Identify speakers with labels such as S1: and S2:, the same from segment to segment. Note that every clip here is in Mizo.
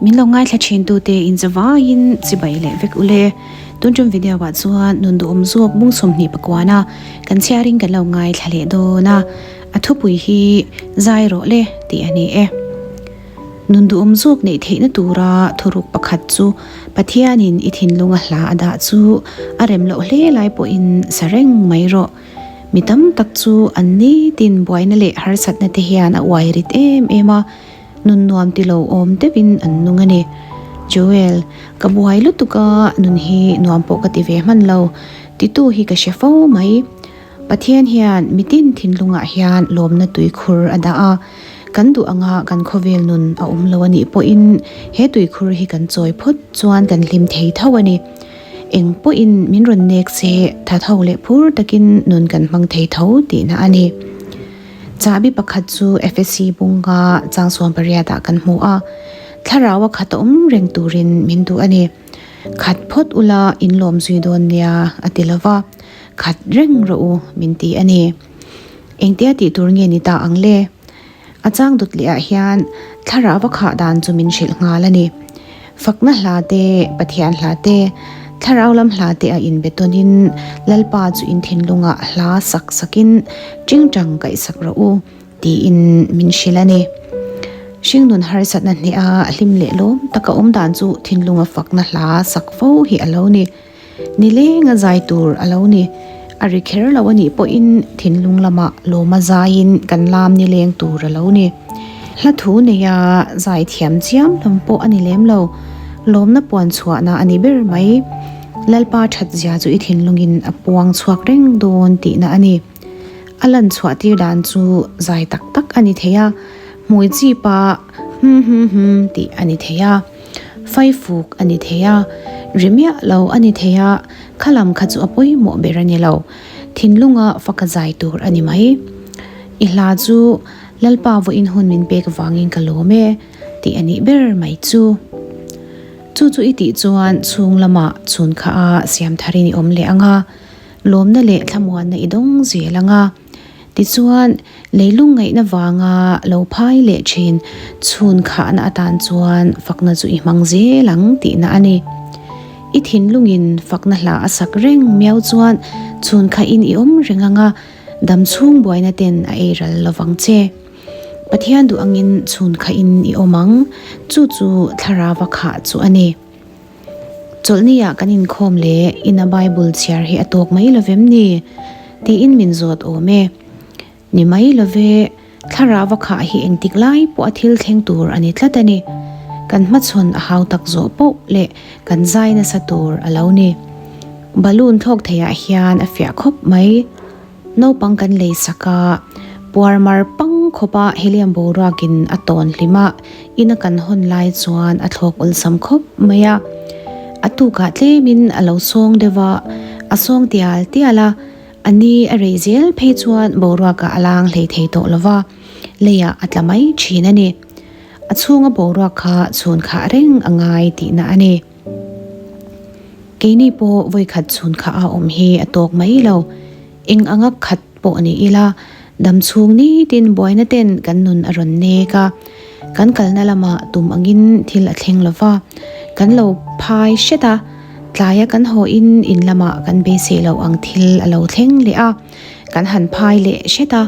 S1: Min lo ngaithla thin tute in zavaiin chibai leh vek ule. Tun tum video ah chuan nun duhawm zawk bung 24 a kan chhiarin kan lo ngaithla leh dawn a, a thupui hi zai rawh le tih a ni e. Nun duhawm zawk neih theihna tura thuruk pakhat chu Pathianin i thinlunga hla a dah chu a rem loh hle lai pawhin sa reng mai rawh. Mi tam tak chu an nitin buaina leh harsatna te hian a uai rit em em a, nun nuam ti lo awm deuhin an nung a ni. Joel, ka buai lutuk a, nun hi nuam pawh ka ti ve hman lo, titu hi ka hre fo mai. Pathian hian mitin thinlungah hian lawmna tuikhur a dah a, kan duh anga kan khawvel nun a awm lo a nih pawhin he tuikhur hi kan chawi phawt chuan kan hlim thei tho a ni. Eng pawhin min rawn nek se thatho leh phur takin nun kan hmang thei tho tihna a ni. Chahbi pakhat chu Efesi bunga chang 18 ah kan hmu a, thlarau a khat a awm reng turin min duh a ni. Khat phawt ula in lawm zui dawn nia a ti lova, khat reng rawh u min ti a ni. Engtia tih tur nge ni ta ang le? A chang dawt leh ah hian thlarau a khah dan chu min hrilh nghal a ni. Fakna hla te, Pathian hla te, thlarau lam hla te a inbe tawnin Lalpa chu in thinlungah hla sak sakin tingtang kaihsak rawh u tiin min hrilh a ni. Hringnun harsatna hneha hlim leh lawm taka awm dan chu thinlunga fakna hla sak fo hi a lo ni. Nileng a zai tur a lo ni. A ri kher lo a nih pawhin thinlung lamah lawma zaiin kan lam nileng tur a lo ni. Hla thu neia zai thiam chiam lam pawh a ni lem lo. Lawmna puan chhuahna a ni ber mai. Lalpa that zia chu i thinlungin a puang chhuak reng dawn tihna a ni. A lan chhuah tir dan chu zai tak tak a ni thei a, hmui chipa hum hum hum tih a ni thei a. Faifuk a ni thei a, ri miah lo a ni thei a, kha lam kha chu a pawimawh ber a ni lo. Thinlunga faka zai tur a ni mai. I hla chu Lalpa vawiin hun min pek vangin ka lawm e tih a nih ber mai chu. Chu chu i tih chuan chhung lamah chhun kha a siam tharin i awm leh ang a, lawmna leh thlamuanna i dawng zel ang a. Tichuan, leilung ngaihna vanga lo phai leh thin chhun khahna atan chuan fakna chu i hmang zel ang tihna a ni. I thinlungin fakna hla a sak reng miau chuan chhun khahin i awm reng ang a, dam chhung buaina ten a ei ral lovang che. Pathian duh angin chhun khahin i awm ang, chu chu thlarava khah chu a ni. Chawlhniah kan inkhawm leh ina Bible chhiar hi a tawk mai lo vem ni? tiin min zawt awm e. Ni mai lo ve, thlarau a khah hi engtik lai pawh a thil thleng tur a ni tlat a ni. Kan hmachhawn a hau tak zawh poh leh kan zai nasa tur a lo ni. Balloon thlawk theiah hian a fiah khawp mai. Naupang kan lei sak a, puar mar pang khawpa helium boruakin a tawn hlim a, ina kan hawn lai chuan a thlawk awlsam khawp mai a. A tukah tlemin a lo sawng deuh a, a sawng tial tial a, a ni a rei zel phei chuan boruakah a lang hlei thei tawh lo va, leiah a tla mai thin a ni. A chhunga boruak kha chhun khah reng a ngai tihna a ni. Keini pawh vawikhat chhun kha a awm hi a tawk mai lo. Eng anga khat pawh ni ila, dam chhung nitin buaina ten kan nun a rawn nek a. Kan kalna lamah tum angin thil a thleng lo va, kan lo phai hret a, tlaia kan haw in in lamah kan beisei loh ang thil a lo thleng leh a, kan han phai leh hret a,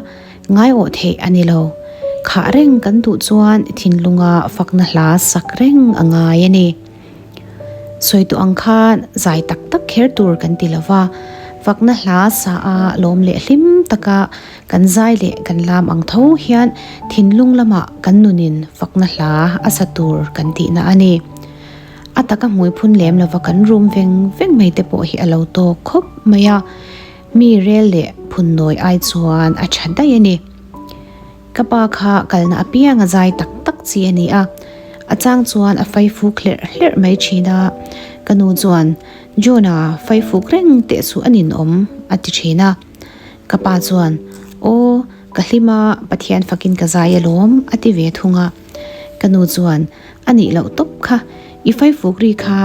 S1: ngaiawh theih a ni lo. Khah reng kan duh chuan thinlunga fakna hla sak reng a ngai a ni. Sawi tawh ang khan zai tak tak kher tur kan ti lo va, fakna hla sa a lawm leh hlim taka kan zai leh kan lam ang tho hian thinlung lamah kan nunin fakna hla a sa tur kan tihna a ni. A taka hmui phun lem lova kan rum veng veng mai te pawh hi a lo tawk khawp mai a, mi rel leh phun nawi ai chuan a tha daih a ni. Ka pa kha kalna apiang a zai tak tak chi a ni a, a chang chuan a faifuk hlerh hlerh mai thin a, ka nu chuan John-a faifuk reng teh chu a ninawm a ti thin a, ka pa chuan Aw, ka hlim a, Pathian fakin ka zai alawm a ti ve thung a, ka nu chuan A nih loh tawp kha, i faifuk ri kha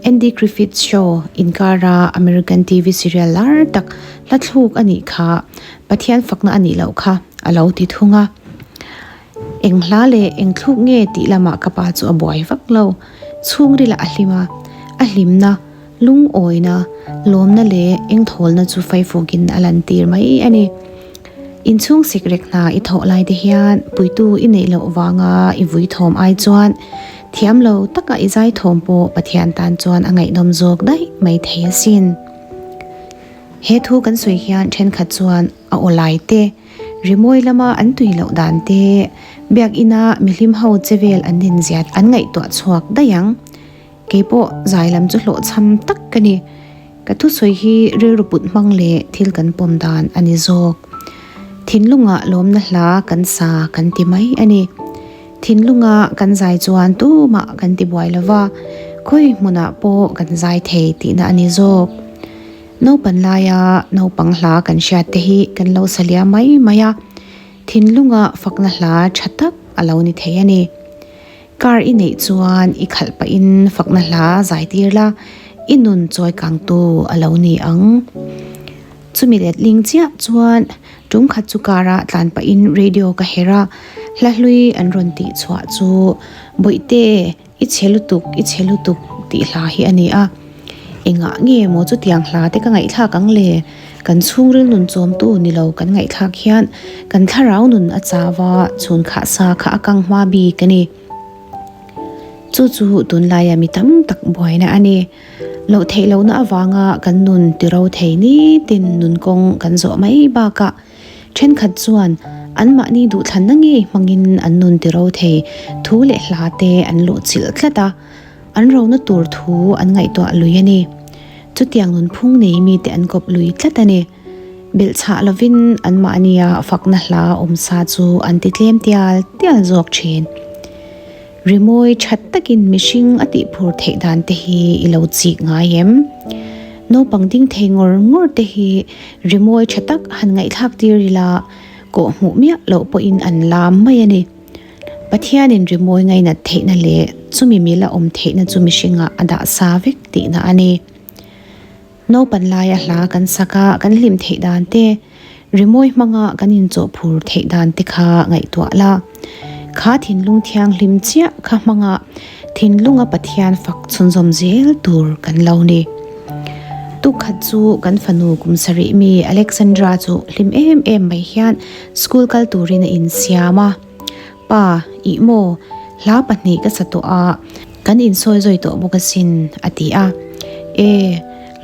S1: Andy Griffith Show inkara American TV serial lar tak hla thluk a nih kha, Pathian fakna a nih loh kha a lo ti thung a. Eng hla leh eng thluk nge tih lamah ka pa chu a buai vak lo. Chhungrilah a hlim a, a hlimna, lungawina, lawmna leh engthawlna chu faifukin a lantir mai a ni. Inchhung sikrek hna i thawh lai te hian puitu i neih loh vanga i vui thawm ai chuan thiam lo taka i zai thawm pawh Pathian tan chuan a ngaihnawm zawk daih mai thei asin. He thu kan sawi hian thenkhat chuan a aw lai te, rimawi lama an tui loh dan te, biakina mihlim ho che vel an inziat an ngaihtuah chhuak daih ang. Keipawh zai lam chu hlawhchham tak ka ni. Ka thusawi hi rilru put hmang leh thil kan pawm dan a ni zawk. Thinlungah lawmna hla kan sa kan ti mai a ni. Thinlunga kan zai chuan tumah kan ti buai lo va, khawi hmunah pawh kan zai thei tihna a ni zawk. Naupan laia naupang hla kan hriat te hi kan lo sa liam mai mai a, thinlunga fakna hla tha tak a lo ni thei a ni. Car i neih chuan i khalh pahin fakna hla zai tir la, i nun chawi kangtu a lo ni ang. Chumi letling chiah chuan tum khat chu car a tlan pahin radio ka herh a, hla hlui an rawn tih chhuah chu Bawihte i chhe lutuk, i chhe lutuk tih hla hi a ni a. Engah nge maw chutiang hla te ka ngaihthlak ang le? Kan chhungril nun chawmtu ni lo kan ngaihthlak hian kan thlarau nun a chau a, chhun khah sa kha a kang hma bik a ni. Chu chu tunlaia mi tam tak buaina a ni. Loh theih lohna avanga kan nun tiro thei nitin nun kawng kan zawh mai bakah thenkhat chuan anmahni duhthlanna ngei hmangin an nun tiro thei thu leh hla te an luhchilh tlat a. An rona tur thu an ngaihtuah lui a ni. Chutiang nunphung nei mite an kawp lui tlat a ni. Belhchhah lovin anmahnia fakna hla awmsa chu an ti tlem tial tial zawk thin. Rimawi that takin mihring a tihphur theih dan te hi i lo chik ngai em? Naupang ding thei ngawr ngawr te hi rimawi tha tak han ngaihthlak tir ila kawh hmuh miah loh pawhin an lam mai a ni. Pathianin rimawi ngainat theihna leh chumi mila awm theihna chu mihringah a dah sa vek tihna a ni. Naupan laia hla kan sak a, kan hlim theih dan te, rimawi hmanga kan inchawhphur theih dan te kha ngaihtuah la. Kha thinlung thianghlim chiah kha hmanga thinlunga Pathian fak chhunzawm zel tur kan lo ni. Tukhat chu kan fanu kum sarih mi Alexandra chu hlim em em mai hian School kal turin a insiam a, Pa, ih maw, hla pahnih ka sa tawh a, kan insawi zawi tawh bawk asin, a ti a. E,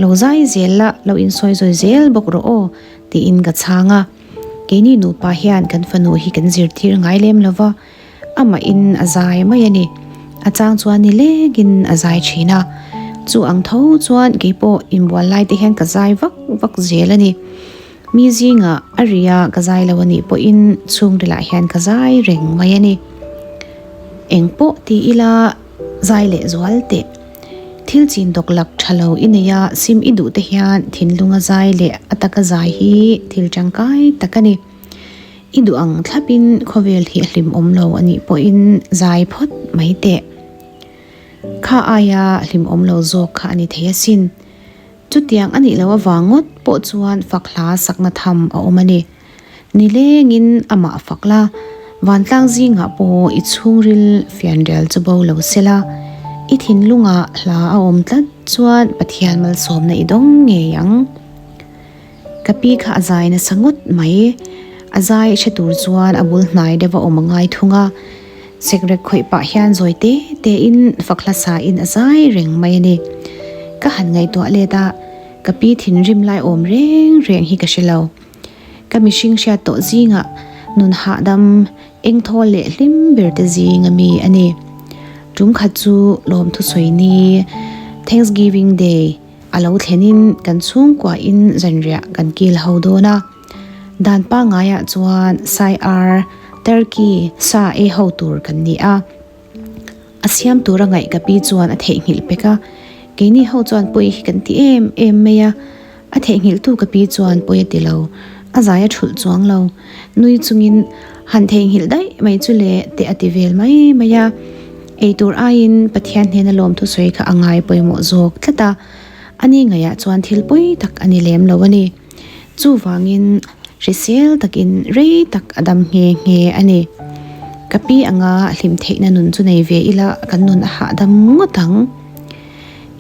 S1: lo zai zel la, lo insawi zawi zel bawk rawh aw, tiin ka chhang a. Keini nupa hian kan fanu hi kan zirtir ngai lem lo va, amahin a zai mai a ni. A chang chuan nilengin a zai thin a, chu ang tho chuan keipawh inbual lai te hian ka zai vak vak zel a ni. Mi zingah a ria ka zai lo a nih pawhin chhungrilah hian ka zai reng mai a ni. Eng pawh ti ila zai leh zual teh. Thil chin dawk lak tha lo i nei a, sim i duh te hian thinlunga zai leh a taka zai hi thil tangkai tak a ni. I duh ang thlapin khawvel hi a hlimawm lo a nih pawhin zai phawt mai teh. Kha aia hlimawm lo zawk kha a ni thei asin. Chutiang a nih loh avang ngawt pawh chuan fak hla sakna tham a awm a ni. Nilengin amah fak la, vantlang zingah pawh i chhungril fianrial chu bo lo se la, i thinlungah hla a awm tlat chuan Pathian malsawmna i dawng ngei ang. Ka pi kha a zai nasa ngawt mai. A zai hre tur chuan a bul hnai deuh a awm a ngai thung a. Sekrek khawih pah hian zawi te te in fak hla sa in a zai reng mai a ni. Ka han ngaihtuah let a, ka pi thinrim lai awm reng reng hi ka hre lo. Ka mihring hriat tawh zingah nun hahdam engthawl leh hlim ber te zing a mi a ni. Tum khat chu lawmthusawi ni, Thanksgiving Day, A lo thlenin kan chhungkuahin zanriah kan kil ho dawn a, dan pangaiah chuan sai ar, turkey, sa ei ho tur kan ni a. A siam tura ngaih ka pi chuan a theihnghilh pek a, keini ho chuan pawi hi kan ti em em mai a, a theihnghilhtu ka pi chuan pawi a ti lo, a zai a thulh chuang lo, nui chungin han theihnghilh daih mai chu le te a ti vel mai mai a. Eitur aiin Pathian hnena lawmthu sawi kha a ngai pawimawh zawk tlat a, ani ngaihah chuan thil pawi tak a ni lem lo a ni. Chuvangin hrisel takin rei tak a dam nghe nghe a ni. Ka pi anga hlim theihna nun chu nei ve ila kan nun a hahdam ngawt ang.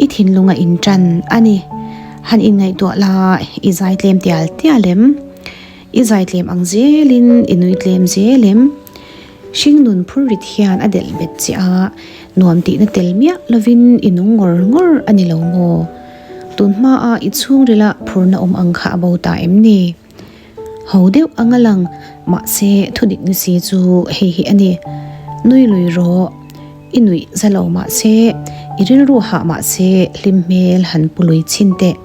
S1: I thinlung a inṭan a ni. Han inngaihtuah la, i zai tlem tial tial em? I zai tlem ang zelin i nui tlem zel em? Hring nun phur rit hian a delh bet che a, nuam tihna tel miah lovin i nung ngawr ngawr a ni lo maw? Tun hmaa i chhungrila phurna awm ang kha a bo ta em ni? Ho deuh anga lang, mahse thudik ni si chu hei hi a ni. Nui lui rawh, i nuih za lo mahse, i rilru hah mahse hlim hmel han pu lui chhin teh.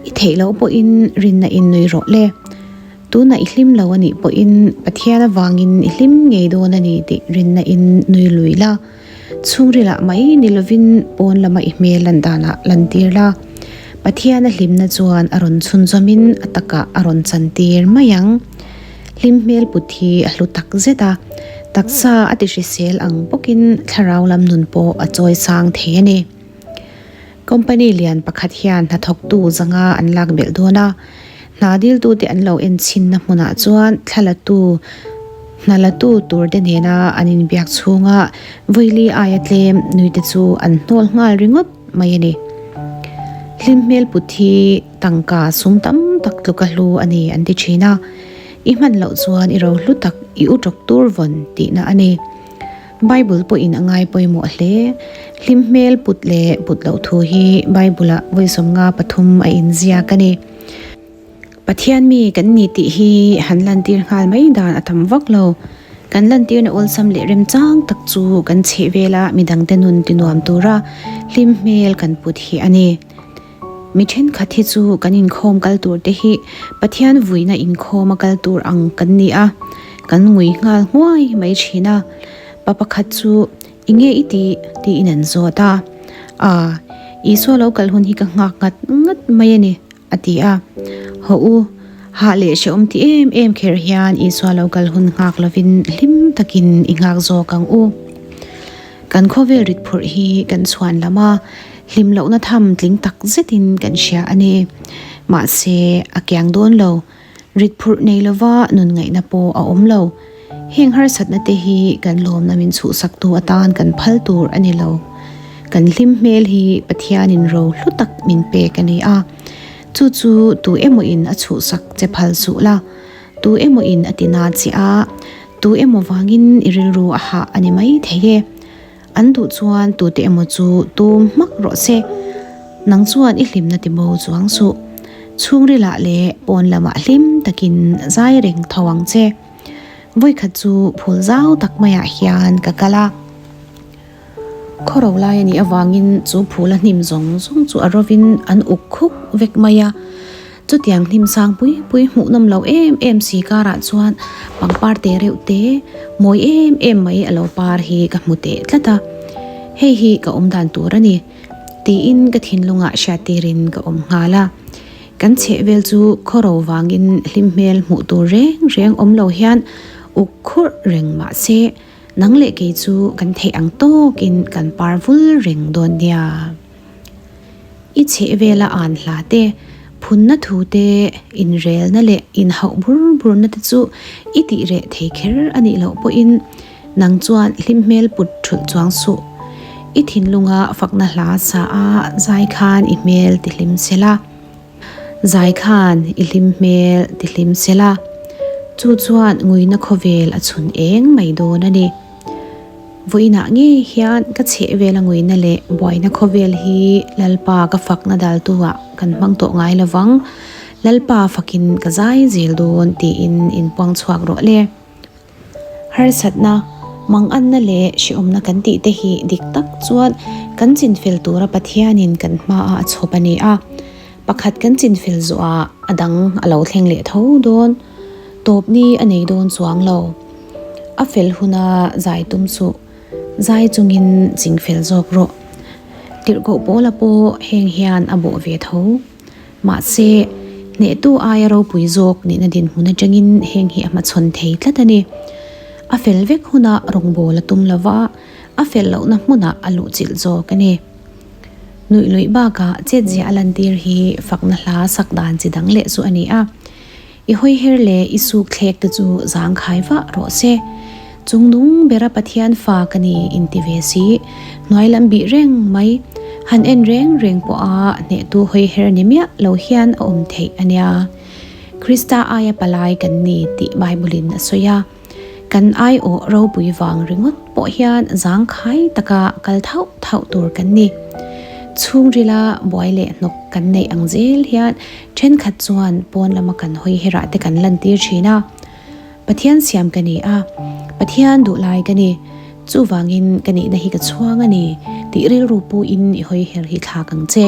S1: I theih loh pawhin rinna in nui rawh le. Tunah i hlim lo a nih pawhin Pathian avangin i hlim ngei dawn a ni tih rinna in nui lui la. Chhungrilah mai ni lovin pawn lama i hmel lan danah lantir la. Pathiana hlimna chuan a rawn chhunzawmin a takah a rawn chantir mai ang. Hlim hmel put hi a hlu tak zet a, taksa a ti hrisel ang bawkin thlarau lam nun pawh a chawi sang thei a ni. Company lian pakhat hian hnathawktu zanga an lak belh dawn a, hna diltute an lo en chhinna hmunah chuan thlalatu hna latu turte nena an inbiak chhunga vawili aia tlem nuite chu an hnawl nghal ringawt mai a ni. Hlim hmel put hi tangka sum tam tak tluka hlu a ni an ti thin a, i hman loh chuan i rohlu tak i u tawk tur vawn tihna a ni. Bible pawhin a ngai pawimawh hle. Hlim hmel put leh put loh thu hi Bible-ah vawi 53 a inziak a ni. Pathian mi kan ni tih hi han lantir nghal mai dan a tam vak lo. Kan lantirna awlsam leh remchang tak chu kan chheh vela midangte nun tinuam tura hlim hmel kan put hi a ni. Mi thenkhat hi chu kan inkhawm kal tur te hi Pathian vuina inkhawm a kal tur ang kan ni a, kan ngui nghal nghuai mai thin a. Pa pakhat chu I nge i tih? tiin an zawt a. Aa, Isua lo kal hun hi ka nghak ngat ngat mai a ni, a ti a. Hawh u, hah leh hrehawm ti em em kher hian Isua lo kal hun nghak lovin hlim takin i nghak zawk ang u. Kan khawvel rit phurh hi kan chhuan lam a, hlim lohna tham tling tak zetin kan hria a ni. Mahse, a kiang dawn lo. Rit phurh nei lova nun ngaihna pawh a awm lo. Heng harsatna te hi kan lawmna min chhuhsaktu atan kan phal tur a ni lo. Kan hlim hmel hi Pathianin ro hlu tak min pek a ni a. Chu chu tu emawin a chhuhsak che phal suh la. Tu emawin a ti na che a, tu emaw vangin i rilru a hah a ni mai thei e. An duh chuan tute emaw chu tum hmak rawh se. Nang chuan i hlimna ti bo chuang suh. Chhungrilah leh pawn lamah hlim takin zai reng tho ang che. Vawikhat chu phul zau tak maiah hian ka kal a. Khawro lai a nih avangin chu phul a hnim zawng zawng chu a rovin an uk khuk vek mai a. Chutiang hnim sang pui pui hmuhnawm lo em em si karah chuan pangpar te reuh te mawi em em mai a lo par hi ka hmu teh tlat a. Hei hi ka awm dan tur a ni tiin ka thinlungah hriattirin ka awm nghal a. Kan chhehvel chu khawro vangin hlim hmel hmuh tur reng reng awm lo hian uk khurh reng mah se Nang leh kei chu kan theih ang tawkin kan par vul reng dawn nia. I chheh vela an hla te, phunna thu te, inrelna leh inhauh bur burna te chu i tih reh thei kher a nih loh pawhin nang chuan hlim hmel put thulh chuang suh. I thinlunga fakna hla sa a zai khan i hmel ti hlim se la. Zai khan i hlim hmel ti hlim se la, chu chuan nguina khawvel a chhun eng mai dawn a ni. Vawiinah ngei hian ka chheh vela nguina leh buaina khawvel hi Lalpa ka fakna daltuah kan hmang tawh ngai lo vang, Lalpa fakin ka zai zel dawn tiin inpuang chhuak rawh le. Harsatna, manganna leh hrehawmna kan tih te hi dik tak chuan kan chinfel tura Pathianin kan hmaah a chhawp a ni a. Pakhat kan chinfel zuah a dang a lo thleng leh tho dawn. Tawp ni a nei dawn chuang lo. A fel huna zai tum suh. Zai chungin chingfel zawk rawh. Tirhkoh pawla pawh heng hian a bawh ve tho. Mahse, hnehtu aia ropui zawk nihna dinhmun atangin heng hi a hmachhawn thei tlat a ni. A fel vek hunah rawngbâwl a tum lo va, a fel lohna hmunah a luhchilh zawk a ni. Nuih luih bakah chetziah a lantir hi fakna hla sak dan chi dang leh chu a ni a. I hawiher leh i suk thlek te chu zangkhai vah rawh se. Chungnung bera Pathian fa ka ni inti ve si, hnuai lam bih reng mai. Han en reng reng pawha hnehtu hawi her ni miah lo hian a awm theih a nia. Krista aia palai kan ni tih Bible-in a sawi a. Kan aiawh ropui vang ringawt pawh hian zangkhai taka kal thauh thauh tur kan ni. Chhungrila buai leh hnawk kan neih ang zel hian thenkhat chuan pawn lama kan hawi herah te kan lantir thin a. Pathian siam ka ni a, Pathian duh lai ka ni. Chuvangin ka nihna hi ka chhuang a ni tih rilru puin i hawi her hi thlak ang che.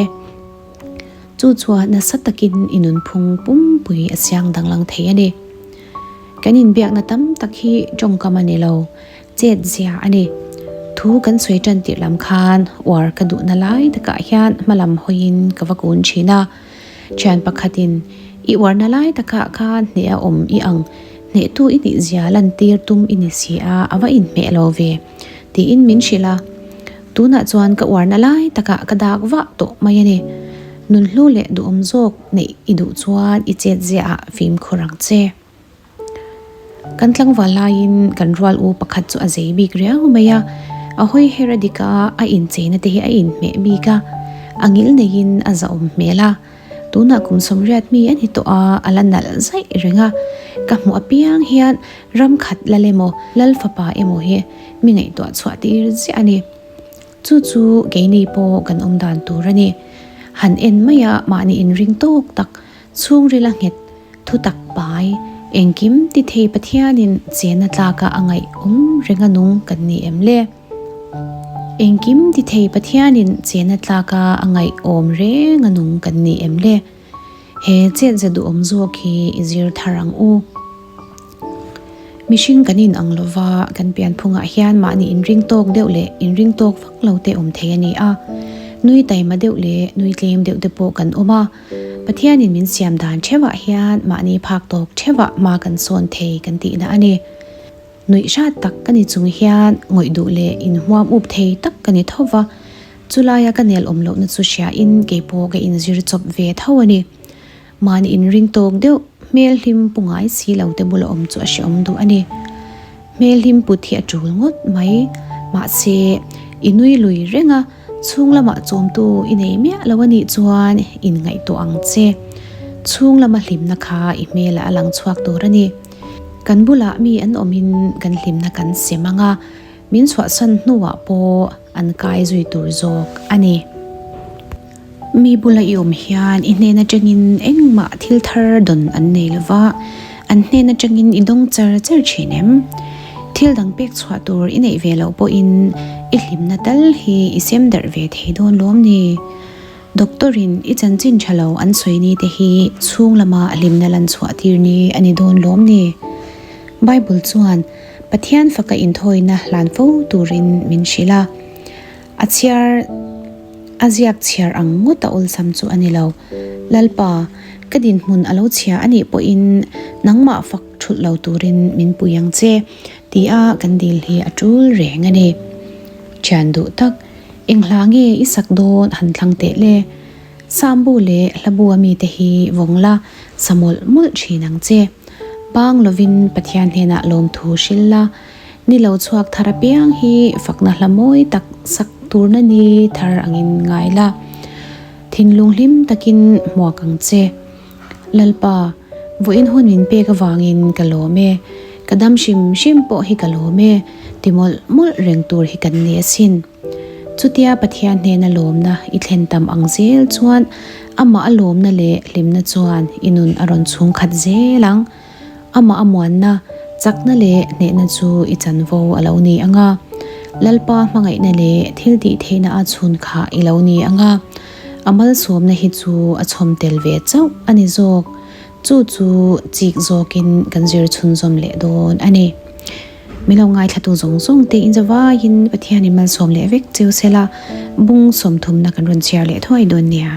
S1: Chu chuan nasa takin i nunphung pumpui a siang danglang thei a ni. Kan inbiakna tam tak hi tawngkam a ni lo, chet zia a ni. Thu kan sawi tan tirh lam khan uar ka duhna lai takah hian hmalam hawiin ka va kun thin a. Thian pakhatin i uarna lai takah khan hneh a awm i ang, hnehtu i nih zia lantir tum i ni si a, a va inhmeh lo ve, tiin min hrilh a. Tunah chuan ka uarna lai takah ka dak vah tawh mai a ni. Nunhlu leh duhawm zawk neih i duh chuan i chet ziahah fimkhur ang che. Kan tlangval laiin kan rual u pakhat chu a zei bik riau mai a, a hawi her a dik a, a incheina te hi a inhmeh bik a, a ngil neiin a zahawm hmel a. Tunah kum sawmriat mi a ni tawh a, a la nalh zaih reng a. Ka hmuh apiang hian ram khat lal emaw, lal fapa emaw hi mi ngaihtuah chhuah tir ziah a ni. Chu chu keini pawh kan awm dan tur a ni. Han en mai a mahni inring tawk tak, chhungril a nghet, Thutak pai, engkim ti thei Pathianin chenna tlaka a ngaih awm renga nung kan ni em le? Engkim ti thei Pathianin chenna tlaka a ngaih awm renga nung kan ni em le? He chetza duhawm zawk hi i zir thar ang u. Mihring kan in ang lova, kan pianphungah hian mahni inring tawk deuh leh inring tawk vak lo te awm thei a ni a. Nui taima deuh leh nui tlem deuh te pawh kan awm a. Pathianin min siam dan theuhah hian mahni phak tawk theuhah hma kan sawn thei kan tihna a ni. Nuih hrat tak ka ni chung hian ngawih duh leh inhuam up thei tak ka ni tho va, chulaia ka nel awm lohna chu hriain keipawh ka inzir chawp ve tho a ni. Mahni inring tawk deuh hmel hlim pu ngai si lo te bula awm chu a hrehawm duh a ni. Hmel hlim put hi a tul ngawt mai. Mahse, i nui lui reng a. Chhung lamah chawmtu i nei miah lo a nih chuan inngaihtuah ang che. Chhung lama hlimna kha i hmelah a lang chhuak tur a ni. Kan bulah mi an awmin kan hlimna kan sem ang a, min chhuahsan hnuah pawh an kai zui tur zawk a ni. Mi bula i awm hian i hnen atangin engmah thil thar dawn an nei lo va, an hnen atangin i dawng char char thin em? Thil dang pek chhuah tur i neih ve loh pawhin i hlimna tal hi i sem darh ve thei dawn lawm ni? Doctor in i chanchin tha lo an sawi ni te hi chhung lama hlimna lan chhuah tir ni a ni dawn lawm ni? Bible chuan Pathian faka inthawina hlan fo turin min hrilh a, a chhiar A ziak chhiar ang ngawt a awlsam chu a ni lo. Lalpa, ka dinhmun a lo chhia a nih pawhin nangmah fak thulh lo turin min pui ang che, tia kan dil hi a tul reng a ni. Thian duh tak, eng hla nge i sak dawn han thlang teh le? Sambu leh hlabua mite hi vawng la, sa mawlh mawlh thin ang che. Bang lovin Pathian hnenah lawmthu hril la, Ni lo chhuak thar apiang hi fakna hla mawi tak sak turna ni thar angin ngai la. Thinlung hlim takin hmuak ang che. Lalpa, vawiin hun min pek avangin ka lawm e. Ka dam hrim hrim pawh hi ka lawm e, ti mawlh mawlh reng tur hi kan ni asin. Chutia Pathian hnena lawmna i thlen tam ang zel chuan amah a lawmna leh hlimna chuan i nun a rawn chhungkhat zel ang. Amah a muanna, chakna leh hnehna chu i chanvo a lo ni ang a. Lalpa hmangaihna leh thil tih theihna a chhun kha i lo ni ang a. A malsawmna hi chu a chhawm tel ve chauh a ni zawk. Chu chu chik zawkin kan zir chhunzawm leh dawn a ni. Min lo ngaithlatu zawng zawng te inzavaiin Pathianin malsawm leh vek cheu sela, bung sawmthumna kan rawn chhiar leh thuai dawn nia.